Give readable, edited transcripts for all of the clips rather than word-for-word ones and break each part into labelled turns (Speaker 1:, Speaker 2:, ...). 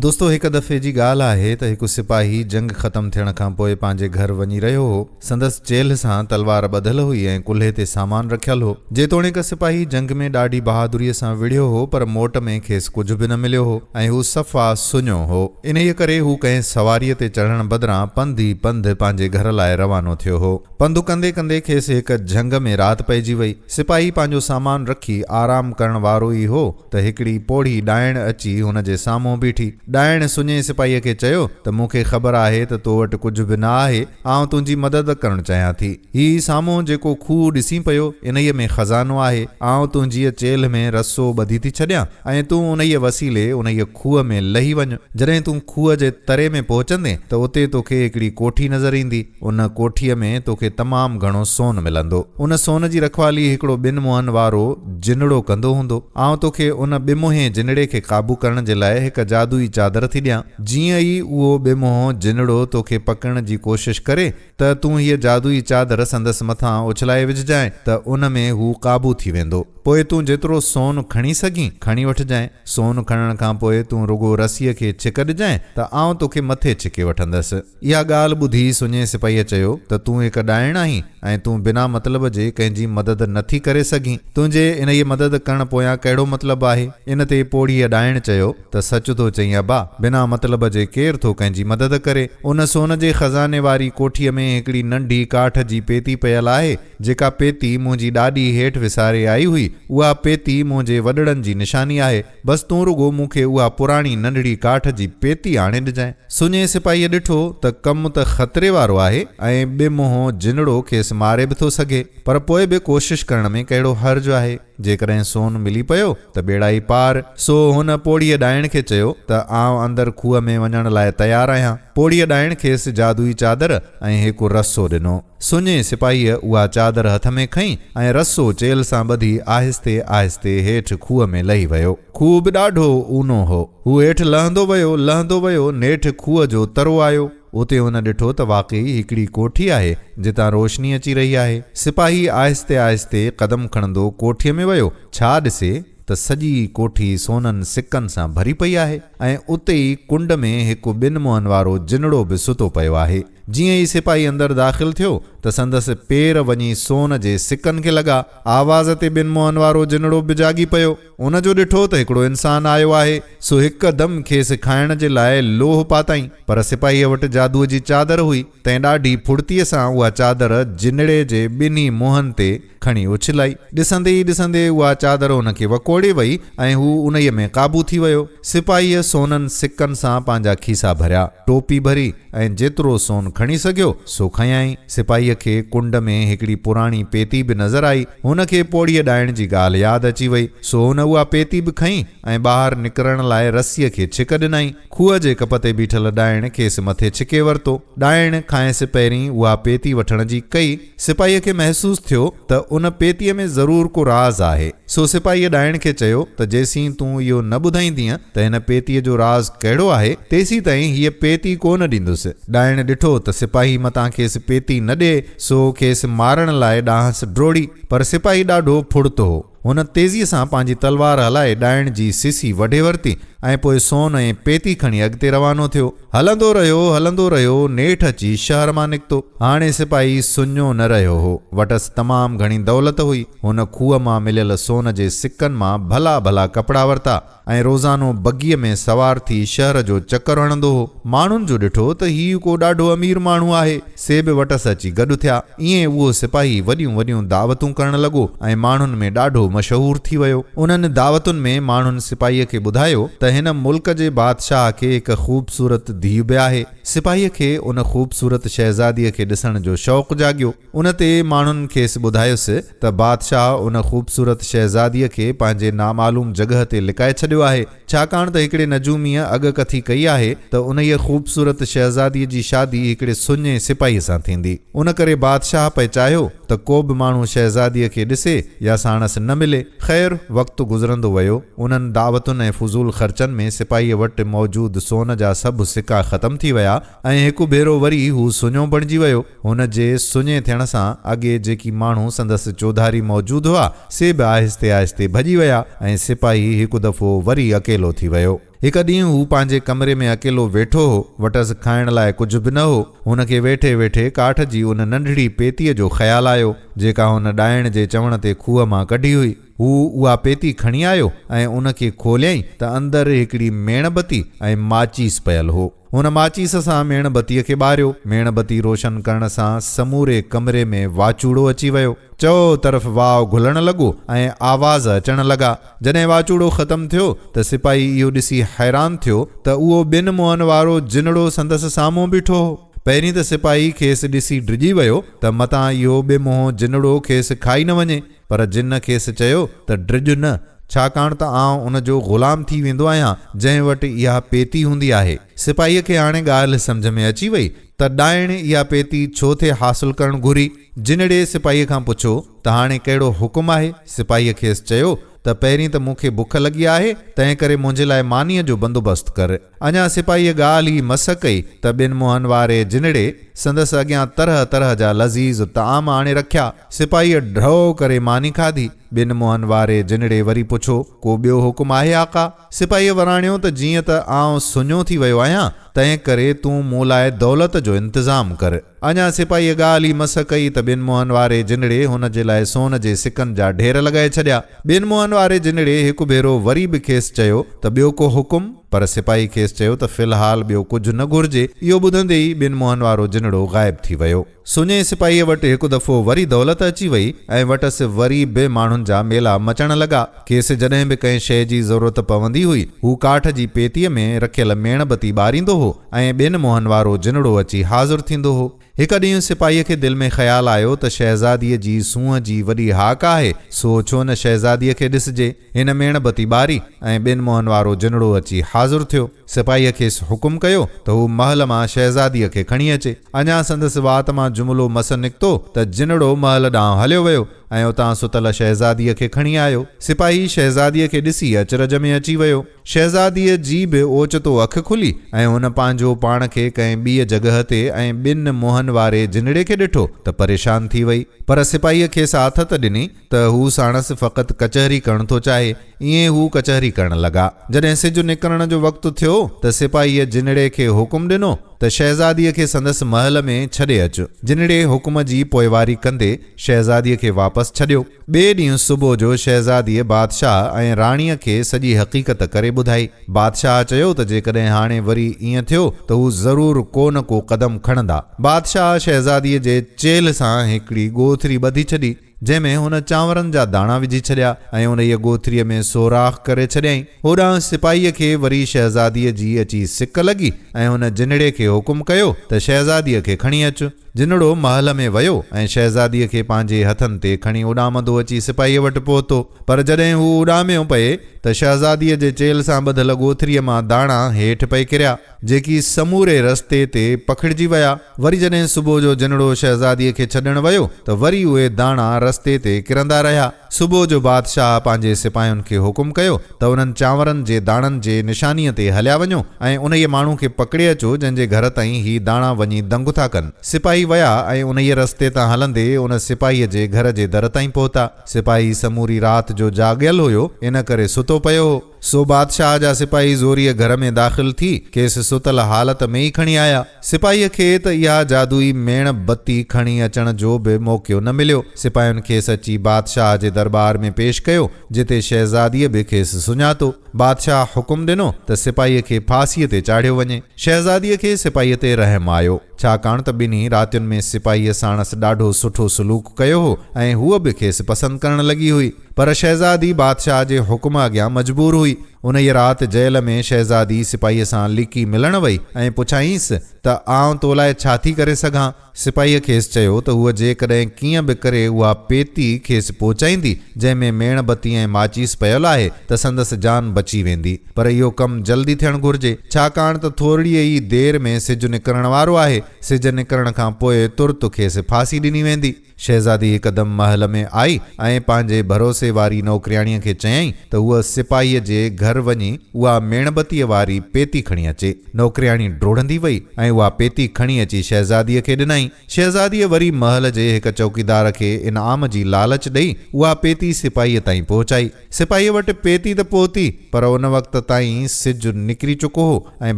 Speaker 1: دوستو هڪ دفعي جي ڳالهه آهي ته هڪ سپاهي جنگ ختم ٿيڻ کان پوء پنهنجي گهر وڃي رهيو هو. سندس چيلهه سان تلوار ٻڌل هئي ۽ ڪلهي تي سامان رکيل هو. جيتوڻيڪ سپاهي جنگ ۾ ڏاڍي بهادريء سان وڙهيو هو پر موٽ ۾ کيس ڪجهه به نه مليو هو ۽ هو صفا سڃو هو. انهيء ڪري هو ڪنهن سواريء تي چڙهڻ بدران پنڌ ئي پنڌ پنهنجي گهر لاء روانو ٿيو هو. پنڌ ڪندي ڪندي کيس هڪ جهنگ ۾ رات پئجي وئي. سپاهي پنهنجو سامان رکي آرام ڪرڻ وارو ئي هو ته هڪڙي پوڙهي ڏائڻ اچي هن جي سامهون بيٺي. ڏائڻ سڃي سپاهيء کي چيو ته مون کي خبر آهي ته تو وٽ ڪجهه به نه آهي، آئون تنهنجي مدد ڪرڻ چاهيان ٿي. هي سامهون جيڪو کوهه ڏسين پيو، انهيء ۾ خزانو آهي. آئون تنهنجيء چيلهه ۾ رسو ٻڌي ٿي ڇڏيان ۽ تون انهيء وسيلي انهيء کوهه ۾ لهي وڃ. جڏهن تون کوهه جي تري ۾ پهچندين ته اتي توکي هڪڙي ڪوٺي نظر ايندي. ان ڪوٺيء ۾ توکي تمام گهڻو سون ملندو. ان سون جي رکوالي هڪڙو ٻن منهن وارو جنڙو ڪندو هوندو. آئون توکي ان ٻه-منهين جنڙي کي قابو ڪرڻ جي لاء هڪ جادوئي چادر ٿي ڏيان. جيئن ئي اهو ٻه-منهون جنڙو توکي پڪڙڻ جي ڪوشش ڪري ته تون هيء جادوئي چادر سندس مٿان اڇلائي وجهجانء ته ان ۾ هو قابو ٿي ويندو. پوء تون جيترو سون کڻي سگهين، کڻي وٺجانء. سون کڻڻ کان پوء تون رڳو رسيء کي ڇڪ ڏجانء ته آئون توکي مٿي ڇڪي وٺندس. اها ڳالهه ٻڌي سڃي سپاهيء چيو ته تون هڪ ڏائڻ آهين ۽ تون بنا مطلب جي ڪنهن جي مدد نه ٿي ڪري سگهين. تنهنجي انهيء مدد ڪرڻ پويان ڪهڙو مطلب آهي؟ ان تي پوڙهيء ڏائڻ چيو ته سچ ٿو چئين ابا، بنا مطلب جي ڪير ٿو ڪنهن جي مدد ڪري؟ ان سون جي خزاني واري ڪوٺيء ۾ هڪڙي ننڍي ڪاٺ جي پيتي پيل آهي، جيڪا پيتي منهنجي ڏاڏي هيٺ وساري آئي هئي، اها پيتي منهنجي وڏڙن جي نشاني آهي. بس تون رڳو مون کي اها پراڻي ننڍڙي ڪاٺ جي پيتي آڻي ڏجانء. سڃي سپاهيء ڏٺو ته ڪم ته خطري وارو آهي ۽ ٻه منهون جنڙو کيس ماري به ٿو سگهي، پر پوء به ڪوشش ڪرڻ ۾ ڪهڙو حرج آهي؟ جيڪڏهن سون ملي پيو ته ٻيڙائي پار. سو هن پوڙهيء ڏائڻ کي چيو ته آئون اندر کوهه ۾ وڃڻ لاء تيار آهيان. پوڙهيء ڏائڻ کيس جادوئي چادر ۽ هڪ رسو ڏنو. سڃي سپاهيء اها چادر هٿ ۾ کنئي ۽ رسو چيلهه سان ٻڌي آهستي آهستي هيٺ کوهه ۾ لهي ويو. کوهه به ڏاڍو اونهو هو. هو هيٺ لهندو ويو، لهندو ويو، نيٺ کوهه جو ترو آيو. اتي هن ڏٺو ته واقعي هڪڙي ڪوٺي آهي، جتان روشني اچي رهي آهي. سپاهي آهستي آهستي قدم کڻندو ڪوٺيء ۾ ويو. ڇا ڏسي ته سڄي ڪوٺي سونن سڪن سان ڀري پئي آهي ۽ اتي ئي ڪنڊ ۾ هڪ ٻن منهن وارو جنڙو به ستو پيو آهي. جيئن ئي سپاهي اندر داخل ٿيو ته سندس پير وڃي سون جي سڪن کي لڳا. آواز تي ٻن منهن وارو جنڙو به جاڳي پيو. ان جو ڏٺو ته هڪڙو انسان آيو آهي، سو هڪدم کيس کائڻ جي لاء لوهه پاتائين. پر سپاهيء وٽ جادوء جي چادر هئي، تنهن ڏاڍي ڦڙتيء سان اها چادر جنڙي جي ٻنهي منهن تي کڻي اڇلائي. ڏسندي ئي ڏسندي اها چادر هن کي وڪوڙي وئي ۽ هو انهيء ۾ قابو ٿي ويو. سپاهيء سونن سڪن سان پنهنجا کيسا ڀريا، ٽوپي ڀري ۽ جيترو سون کڻي سگهيو، سو کنيائين. سپاهيء کي ڪنڊ ۾ هڪڙي پراڻي پيتي به نظر آئي. هن کي پوڙهيء ڏائڻ جي ڳالهه ياد اچي وئي، سو هن اها پيتي به کنئي ۽ ٻاهر نڪرڻ لاء رسيء کي ڇڪ ڏنائين. کوهه جي ڪپ تي بيٺل ڏائڻ کيس مٿي ڇڪي ورتو. ڏائڻ کانئس پهرين اها پيتي وٺڻ جي ڪئي. سپاهيء کي محسوس ٿيو ته ان پيتيء ۾ ضرور ڪو راز آهي. سو سپاهيء ڏائڻ کي چيو ته جيسين تون اهو نه ٻڌائيندينء ته هن پيتيء جو راز ڪهڙو آهي، تيسيتائين هيء پيتي ڪو نه ڏيندس. ڏائڻ ڏٺو ته سپاهي متان کيس پيتي نه ڏئي، سو کيس مارڻ لاء ڏانهس ڊوڙي، پر سپاهي ڏاڍو ڦڙت هو. هن تيزيء سان پنهنجي تلوار هلائي ڏائڻ جي سسي وڍي ورتي ۽ پوء سون ۽ پيتي کڻي اڳتي روانو ٿيو. هلندو رهيو، هلندو رهيو، نيٺ اچي شهر مان نڪتو. هاڻي سپاهي سڃو نه رهيو هو. وٽس تمام گهڻي دولت هئي. هن کوهه مان مليل سون جي سڪن مان ڀلا ڀلا ڪپڙا ورتا ۽ روزانو بگيء ۾ سوار ٿي شهر جو چڪر هڻندو هو. ماڻهن جو ڏٺو ته هيء ڪو ڏاڍو امير ماڻهو آهي، سي به وٽس اچي گڏ ٿيا. ائين اهو سپاهي وڏيون وڏيون دعوتون ڪرڻ لڳو ۽ ماڻهن ۾ ڏاڍو مشهور ٿي ويو. انهن دعوتن ۾ ماڻهن سپاهيء کي ٻڌايو ته هن ملڪ جي بادشاهه کي هڪ خوبصورت ڌيء به آهي. سپاهيء کي ان خوبصورت شهزاديء کي ڏسڻ جو شوق جاڳيو. ان تي ماڻهن کيس ٻڌايس ته بادشاهه ان خوبصورت شهزاديء کي پنهنجي نامعلوم جڳهه تي لڪائي ڇڏيو آهي، ڇاڪاڻ ته هڪڙي نجوميء اڳڪٿي ڪئي آهي ته انهيء خوبصورت شهزاديء جي شادي هڪڙي سڃي سپاهيء سان ٿيندي. ان ڪري بادشاهه پئي چاهيو ته ڪو به ماڻهو شهزاديء کي ڏسي يا ساڻس نه ملي. خير، وقت گذرندو ويو. انهن دعوتن ۽ فضول خرچن ۾ سپاهيء وٽ موجود سون جا سڀ سڪا ختم ٿي ويا ۽ هڪ ڀيرو وري هو سڃو بڻجي ويو. هن جي سڃي ٿيڻ سان اڳي جيڪي ماڻهو سندس چوڌاري موجود هئا، سي به آهستي آهستي ڀڄي ويا ۽ سپاهي هڪ دفعو وري اڪيلو ٿي ويو. هڪ ڏينهن هو پنهنجي ڪمري ۾ اڪيلو ويٺو هو. وٽس کائڻ لاء ڪجهه به نه هو. هن کي ويٺي ويٺي ڪاٺ جي ان ننڍڙي پيتيء جو خيال آيو، جيڪا هن ڏائڻ جي چوڻ تي کوهه مان ڪڍي هئي. هو اها پيتي کڻي آيو ۽ ان کي کوليائين ته اندر هڪڙي ميڻ بتي ۽ ماچيس پيل هو. هن ماچيس سان ميڻ بتيء کي ٻاريو. ميڻ بتي روشن ڪرڻ سان سموري ڪمري ۾ واچوڙو اچي ويو. چؤ طرف واء گهلڻ لڳو ۽ آواز اچڻ لڳا. جڏهن واچوڙو ختم ٿيو ته سپاهي اهو ڏسي حيران ٿيو ته اهو ٻن منهن وارو جنڙو سندس سامهون بيٺو هو. پهرين ته سپاهي کيس ڏسي ڊڄي ويو ته متان اهو ٻه منهون جنڙو کيس کائي نه وڃي. پر جن کيس چيو ته ڊڄ نه، ڇاڪاڻ ته آئون ان جو غلام ٿي ويندو آهيان، جنهن وٽ اها پيتي هوندي آهي. سپاهيء کي هاڻي ڳالهه سمجهه ۾ اچي وئي ته ڏائڻ اها پيتي ڇو ٿي حاصل ڪرڻ گهري. جنڙي سپاهيء کان پڇيو ته هاڻي ڪهڙو حڪم آهي؟ سپاهيء کيس چيو ته پهرين ته مون کي بک لڳي آهي، تنهنڪري منهنجي لاء مانيء جو بندوبست ڪر. اڃا سپاهيء ڳالهه ئي مس ڪئي ته ٻن منهن واري جنڙي سندس اڳيان طرح طرح جا لذيذ طعام آڻي رکيا. سپاهيء ڍؤ ڪري ماني کاڌي. ٻن منهن واري جنڙي وري پڇيو، ڪو ٻيو حڪم آهي آقا؟ سپاهيء وراڻيو ته جيئن ته آئون سڃو ٿي ويو آهيان، تنهن ڪري تون مون لاء دولت جو انتظام ڪر. اڃا سپاهيء ڳالهه ئي مس ڪئي ته ٻن منهن واري جنڙي هن جي لاء سون جي سڪن جا ڍير لڳائي ڇڏيا. ٻن منهن واري جنڙي هڪ ڀيرو وري به کيس چيو ته ٻيو ڪو حڪم؟ پر سپاهي کيس چيو ته في الحال ٻيو ڪجهه نه گهرجي. اهو ٻڌندي ئي ٻن منهن وارو جنڙو غائب ٿي ويو. سڃي سپاهيء وٽ هڪ دفعو وري دولت اچي وئي ۽ وٽس وري به ماڻهن جا ميلا مچڻ لڳا. کيس جڏهن به ڪنهن شيء جي ضرورت پوندي هئي، هو ڪاٺ جي پيتيء ۾ رکيل ميڻ بتي ٻاريندو هو ۽ ٻين منهن وارو جنڙو اچي حاضر ٿيندو هو. هڪ ڏينهن سپاهيء کي دل ۾ خيال آيو ته شهزاديء جي سونهن جي وڏي هاڪ آهي، سو ڇو نه شهزاديء کي ڏسجي. هن ميڻ بتي ٻاري ۽ ٻين منهن وارو جنڙو اچي حاضر ٿيو. سپاهيء کيس حڪم ڪيو ته هو محل مان شهزاديء کي کڻي اچي. اڃا سندس وات مان جملو مس نڪتو ته جنڙو محل ڏانهن هليو ويو ۽ اتان ستل شهزاديء کي کڻي آيو. سپاهي شهزاديء کي ڏسي اچرج ۾ اچي ويو. شهزاديء جي به اوچتو اک کلي ۽ هن پنهنجو پاڻ کي ڪنهن ٻيء جڳهه تي ۽ ٻن منهن واري جنڙي کي ڏٺو ته پريشان ٿي وئي. پر سپاهيء کيس آٿت ڏني ته هو ساڻس فقط ڪچهري ڪرڻ ٿو چاهي. ائين هو ڪچهري ڪرڻ لڳا. جڏهن سج نڪرڻ جو وقت ٿيو ته سپاهيء جنڙي کي حڪم ڏنو ته شهزاديء کي سندس محل ۾ ڇڏي اچ. جنڙي حڪم جي پوئواري ڪندي شهزاديء کي واپس ڇڏيو. ٻئي ڏينهن صبح جو شهزاديء بادشاهه ۽ راڻيء کي سڄي حقيقت ڪري ٻڌائي. بادشاهه چيو ته جيڪڏهن هاڻي وري ائين ٿيو ته هو ضرور ڪو نه ڪو قدم کڻندا. بادشاهه شهزاديء جي چيلهه سان هڪڙي ڳوٿري ٻڌي ڇڏي. جنهن ۾ هن چانورن جا داڻا وجهي ڇڏيا ۽ انهيء ڳوٿريء ۾ سوراخ ڪري ڇڏيائين. هوڏانهن سپاهيء کي وري شهزاديء جي اچي سڪ لڳي ۽ هن جنڙي کي حڪم ڪيو ته شهزاديء کي کڻي اچ. جنڙو محل ۾ ويو ۽ شهزاديء کي پنهنجي هٿن تي کڻي اڏامندو اچي سپاهيء وٽ پهتو. پر جڏهن هو اڏاميو پئي ته شهزاديء جي چيلهه سان ٻڌل ڳوٿريء مان داڻا هيٺ پئي ڪريا. جيڪي سموري رستي تي پکڙجي ويا. وري جڏهن صبح جو جنڙو شهزاديء کي ڇڏڻ ويو ته وري اهي داڻا رستي تي ڪرندا رهيا. صبح جو بادشاهه پنهنجي سپاهين کي حڪم ڪيو ته انهن چانورن جي داڻن جي نشانيء تي هليا وڃو ۽ انهيء ماڻهو کي پڪڙي اچو جنهن جي گهر تائين هي داڻا وڃي دنگ ٿا ڪن. سپاهي ويا ۽ انهيء رستي تان هلندي ان سپاهيء جي گهر جي در تائين پهتا. سپاهي سموري رات جو جاڳيل هيو، ان ڪري ستو پيو هو. سو بادشاهه جا سپاهي زوريء گهر ۾ داخل ٿي کيس ستل حالت ۾ ئي کڻي آيا. سپاهيء کي ته اها جادوئي ميڻ بتي کڻي اچڻ جو به موقعو نه مليو. سپاهين کيس اچي بادشاهه جي درٻار ۾ پيش ڪيو، جتي شهزاديء به کيس سڃاتو. بادشاهه حڪم ڏنو ته سپاهيء کي ڦاسيء تي چاڙهيو وڃي. شهزاديء کي سپاهيء تي رحم آيو، ڇاڪاڻ ته ٻنهي راتين ۾ سپاهيء ساڻس ڏاڍو سٺو سلوڪ ڪيو هو ۽ هوء به کيس پسند ڪرڻ لڳي هئي. پر شهزادي بادشاهه جي حڪم اڳيان مجبور هئي. انهيء رات جيل ۾ شهزادي سپاهيء سان لڪي ملڻ وئي ۽ پڇيائينس ته آئون تو لاء ڇا ٿي ڪري سگهان؟ سپاهيء کيس چيو ته هوء جيڪڏهن ڪيئن به ڪري اها پيتي کيس پهچائيندي، جنهن ۾ ميڻ بتي ۽ ماچيس پيل آهي، ته سندس جان بچي ويندي. پر اهو ڪم جلدي ٿيڻ گهرجي، ڇاڪاڻ ته ٿورڙيء ئي دير ۾ سج نڪرڻ وارو آهي. سج نڪرڻ کان پوء ترت کيس ڦاسي ڏني ويندي. شهزادي هڪدم محل ۾ آئي ۽ پنهنجي ڀروسي واري نوڪرياڻيء کي چيائين ته هوء سپاهيء جي گهر گهر وڃي اها ميڻ بتيء واري پيتي کڻي اچي. نوڪرياڻي ڊوڙندي وئي ۽ اها پيتي کڻي اچي شهزاديء کي ڏنائين. شهزاديء وري محل جي هڪ چوڪيدار کي انعام جي لالچ ڏئي اها پيتي سپاهيء تائين پهچائي. سپاهيء وٽ پيتي ته پهتي، پر ان وقت تائين سج نڪري چڪو هو ۽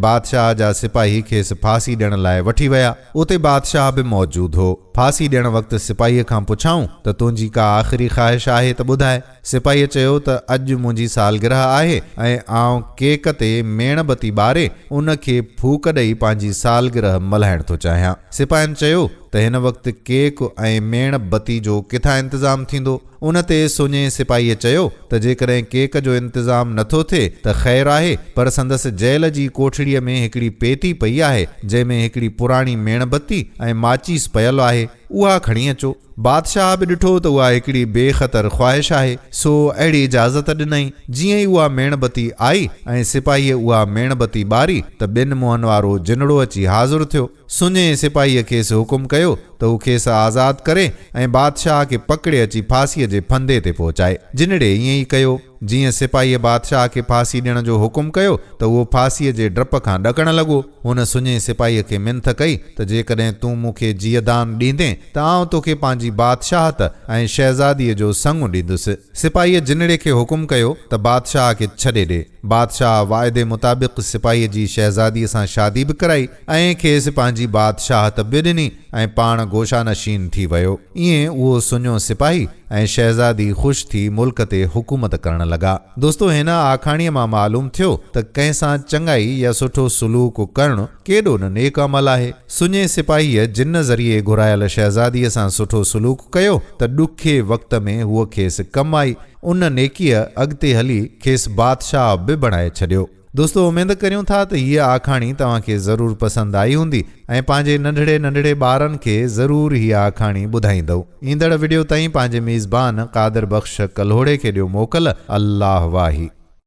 Speaker 1: بادشاهه جا سپاهي کيس ڦاسي ڏيڻ لاء وٺي ويا. اتي بادشاهه به موجود هو. ڦاسي ڏيڻ وقت سپاهيء کان پڇيائون ته تنهنجي ڪا آخري خواهش آهي ته ٻڌاء. سپاهيء چيو ته اڄ منهنجي سالگرهه آهي ۽ آئون ڪيڪ تي ميڻ بتي ٻاري ان کي ڦوڪ ڏئي پنهنجي سالگرهه ملهائڻ ٿو چاهيان. سپاهين چيو ته هن وقت ڪيڪ ۽ ميڻ بتي جو ڪٿان انتظام ٿيندو؟ ان تي سڃي سپاهيء چيو ته جيڪڏهن ڪيڪ جو انتظام نه ٿو ٿئي ته خير آهي پر سندس جيل جي ڪوٺڙيء ۾ هڪڙي پيتي پئي آهي جنهن ۾ هڪڙي پراڻي ميڻ بتي ۽ ماچيس پيل آهي اها کڻي اچو. بادشاهه به ڏٺو ته اها هڪڙي بي خطر خواهش آهي، سو اهڙي اجازت ڏنائين. جيئن ئي اها ميڻ بتي آئي ۽ سپاهيء اها ميڻ بتي ٻاري ته ٻن منهن وارو جنڙو اچي حاضر ٿيو. سڃي سپاهيء کيس حڪم ڪيو ته هو کيس آزاد ڪري ۽ بادشاهه کي پڪڙي اچي ڦاسيء جي ڦندي تي پهچائي. جنڙي ائين ئي ڪيو. جيئن سپاهيء بادشاهه کي ڦاسي ڏيڻ جو حڪم ڪيو ته اهو ڦاسيء جي ڊپ کان ڏڪڻ لڳو. هن سڃي سپاهيء کي منٿ ڪئي ته جيڪڏهن تون مون کي جيئدان ڏيندين ته آئون توکي پنهنجي بادشاهت ۽ شهزاديء جو سڱ ڏيندس. سپاهيء جنڙي کي حڪم ڪيو ته بادشاهه کي ڇڏي ڏي. بادشاهه واعدي مطابق سپاهيء جي شهزاديء سان شادي به ڪرائي ۽ کيس پنهنجي بادشاهت به ڏني ۽ پاڻ گوشه نشين ٿي ويو. ائين اهو سڃو سپاهي ۽ شهزادي خوش ٿي ملڪ تي حڪومت ڪرڻ لڳا. دوستو هن آکاڻيء مان معلوم ٿيو ته ڪنهن سان چڱائي يا سٺو سلوڪ ڪرڻ ڪيڏو نه نيڪ عمل آهي. سڃي سپاهيء جن ذريعي گهرايل شهزاديء سان سٺو سلوڪ ڪيو ته ڏکي وقت ۾ هوء کيس ڪم آئي. ان نيڪيء اڳتي هلي کيس بادشاهه به بڻائي ڇڏيو. دوستو اميد ڪريون ٿا ته هيء آکاڻي توهان کي ضرور پسند آئي هوندي ۽ پنهنجي ننڍڙي ننڍڙي ٻارن کي ضرور هيء آکاڻي ٻڌائيندؤ. ايندڙ وڊيو تائين پنهنجي ميزبان قادر بخش ڪلهوڙي کي ڏيو موڪل. الله واهي.